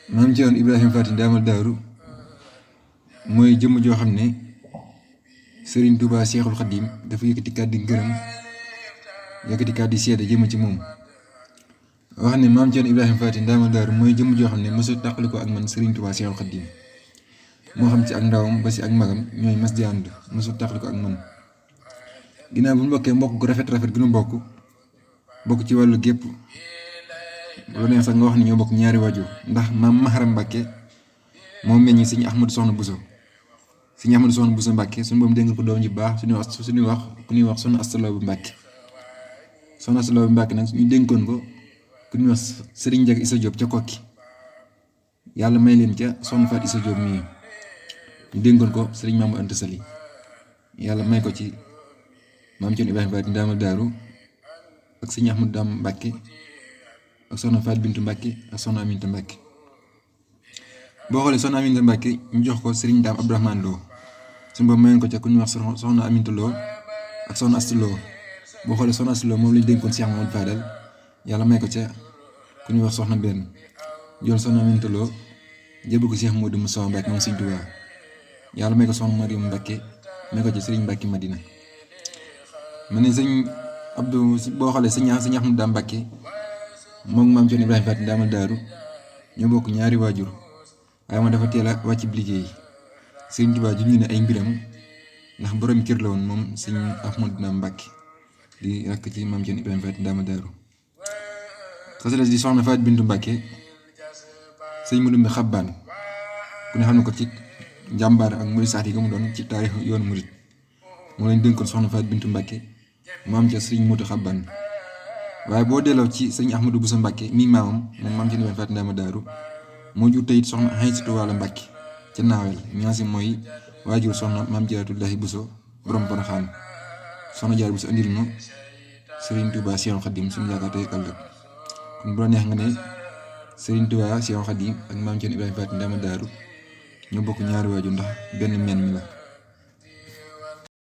maam Cerno Ibrahima Faty Ndamal Daaru mooy jëmm joo xam ne Serigne Touba Cheikhul Khadim dafa yëkkati kàddu ngërëm yëkkati kàddu seede jëm ci moom wax ne maam Cerno Ibrahima Faty Ndamal Daaru mooy jëmm joo xam ne mësul tàqali ko ak man Serigne Touba Cheikhul Khadim moo xam ci ak ndawam ba si ak magam ñooy mas di ànd mësul tàqali ko ak man ginnaaw bu ñu bokkee mbokk gu rafet gi nu bokk ci wàllu gépp lu neex sax nga wax ni ñoo bokk ñaari waajur ndax maam Maharam Mbàkke moom meññi sëñ Ahmadou Soxna Bousso sëñ Ahmadou Soxna Bousso Mbàkke suñu boobu dénk ko doom ji baax suñuy wax ku ñuy wax soxna Asta Laobé Mbàkke soxna Asta Laobé Mbàkke nag ñu dénkoon ko ku ñuy wax Sëriñ Njaga Issa Diop ca Kokki yàlla may leen ca soxna Faat Issa Diop mii ñu dénkoon ko Sëriñ Maam Anta Sali yàlla may ko ci maam Cerno Ibrahima Faty Ndamal Daaru ak sëñ Ahmadou Dam Mbàkke ak soxna Faat Bintu Mbàkke ak soxna Aminta Mbàkke boo xoolee soxna Aminta Mbàkke ñu jox ko Sëriñ Daam Abdourahmane Lo suñu boobu mayoon ko ca ku ñuy wax soxna Aminta Lo ak soxna Asta Lo boo xoolee soxna Asta Lo moom lañ dénkoon Cheikh Mamadou Fadal yàlla may ko ca ku ñuy wax soxna benn jël soxna Aminta Lo jébal ko Cheikh Modou Moussa Mbàkke moom Sëriñ Tuubaa yàlla may ko soxna Mariam Mbàkke may ko ci Sëriñ Mbàkke Madina ma ne sëñ Abdou boo xoolee sëñ Ahmadou Dam Mbàkke moom maam Cerno Ibrahima Faty Ndamal Daaru ñoo bokk ñaari waajur waaye ma dafa teel a wàcc bi liggéey Sëriñ Tuubaa ju ñu ne ay mbiram ndax borom kër la woon moom sëñ Ahmadou Dam Mbàkke di rakk ci maam Cerno Ibrahima Faty Ndamal Daaru xasala di soxna Faat Bintu Mbàkke sëñ mu dumbi xabbaan ku ne xam ne ko ci njàmbaar ak murid sax yi nga mu doon ci taarix yoonu murid moo lañ dénkoon soxna Faat Bintu Mbàkke maam ca sëñ Mutu xabbaan waaye boo delloo ci sëñ Ahmadou Bousso Mbàkke mii maamam moom maam Cerno Ibrahima Faty Ndamal Daaru moo jur teyit soxna Aysatu Waalo Mbàkke ca naawel ñaasi mooy waajur soxna maam Jaaratullaahi Bousso borom Poroxaan soxna Jaar Bousso andil nu Sëriñ Tuubaa Cheikhul Khadim suñu yaakaar tey ëllëg kon bu la neex nga ne Sëriñ Tuubaa Cheikhul Khadim ak maam Cerno Ibrahima Faty Ndamal Daaru ñoo bokk ñaari waajur ndax benn meen mi la